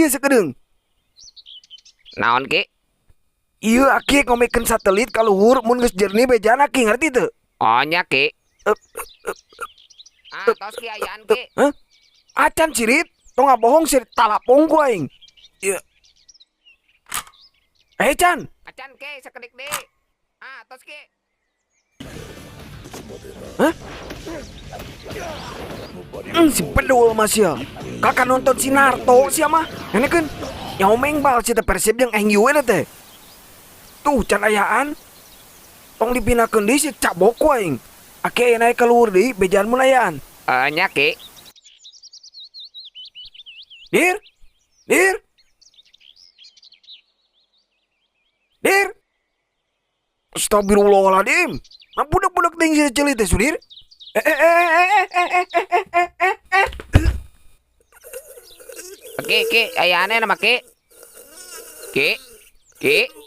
ieu sakedeung. Naon, Ki? Ieu aki ngomekeun satelit ka luhur mun geus jernih bejaan aki, ngerti teu? Oh nya, Ki. Ah, tos Ki, ayaan Ki. Hah? Acan sirit, tong ngabohong sirit talapong ku aing. Ieu. Eh, Can. Acan Ki, sakedik deui. Ah, tos Ki. Hah? Si bedul mah sia. Kakak nonton si Narto sia mah. Nenekeun. Nyaho mengbal si teh Persib jeung MU eta teh. Tuh can ayaan. Tong dipindahkeun deui si cabok ku aing. Aki aya naik ka luhur deui bejaan mun ayaan. Eh, nya Ki. Dir. Dir. Dir. Astagfirullahaladzim. Nah budak-budak ting si ceuli teh Sudir. Eh eh eh eh eh eh eh eh eh eh. Ki, Ki, ayaan nama Ki. Ki. Ki.